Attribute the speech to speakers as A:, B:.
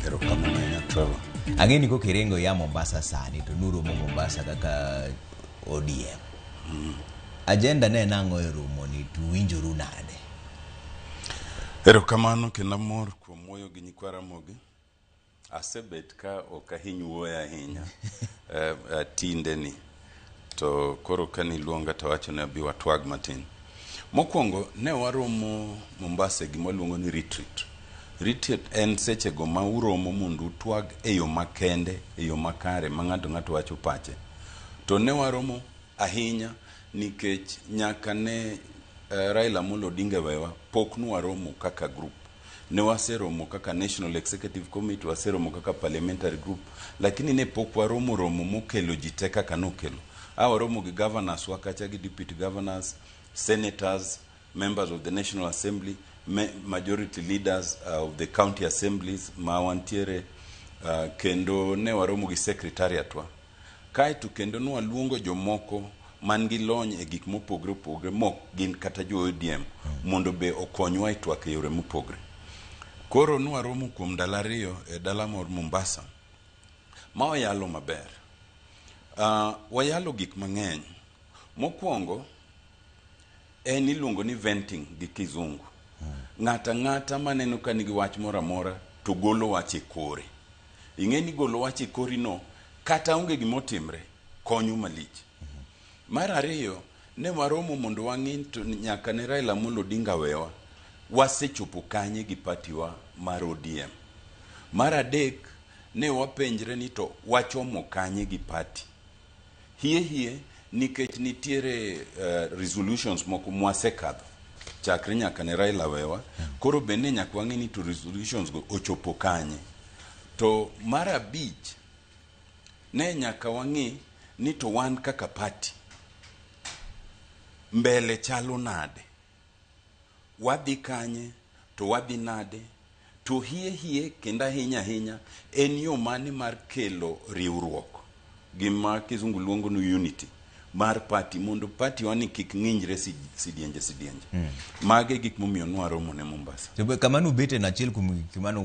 A: Erokamano ahinya, Trevor.
B: Ang'e ni koka iringo ya Mombasa sani to nuromo Mombasa kaka ODM. Agenda ne en ang'o e romo ni to uwinjoru nade?
A: Erokamano kendo amor kuom wuoyo gi nyikwa Ramogi. Asebet ka ok ahiny wuoyo ahinya tinde ni. To koro ka niluonga to awacho ni abi watwag matin. Mokwongo ne waromo Mombasa e gima waluongo ni retreat. Retreat en sechego ma uromo mondo utwag e yo makende, e yo makare ma ng'ato ng'ato wacho pache. To ne waromo ahinya nikech nyaka ne Raila Amolo Odinga wewa pok nwaromo kaka group. Ne waseromo kaka National Executive Committee, waseromo kaka Parliamentary Group, lakini ne pok waromo romo mokelo ji te kaka nokelo. A waromo gi governors wa kacha gi deputy governors, senators, members of the National Assembly, majority leaders of the county assemblies ma wantiere, kendo ne waromo gi secretariat wa. Kaeto kendo nwaluongo jomoko man gi lony e gik mopogre opogre mok gin kata jo ODM mondo be okonywa e twak e yore mopogre. Koro nwaromo kuom ndalo 2 e dala mar Mombasa ma wayalo maber. Wayalo gik mang'eny. Mokwongo en iluongo ni venting gi kizungu. Ng'ato ang'ata maneno ka nigi wach moro amora to golo wach e kore. Ing'e ni golo wach e kori no kata onge gima otimre konyo malich. Mar ariyo, ne waromo mondo wang'i to nyaka ne Raila Amolo Odinga wewa, wasechopo kanye gi party wa mar ODM. Mar adek, ne wapenjre ni to wachomo kanye gi party. Hie hie nikech nitiere resolutions moko mwasekadho chakre nyaka ne Raila wewa, koro bende nyaka wang'e ni to resolutions go ochopo kanye. To mar abich, ne nyaka wang'i ni to wan kaka party mbele chalo nade, wadhi kanye to wadhi nade, to hie hie kendo ahinya ahinya en yo mane mar kelo riwruok gima kizungu luongo ni unity mar party mondo party wani kik ng'injre sidienje sidienje. Mage gik momiyo nwaromo ne Mombasa.
B: To be kama nubete en achiel kuom gik mane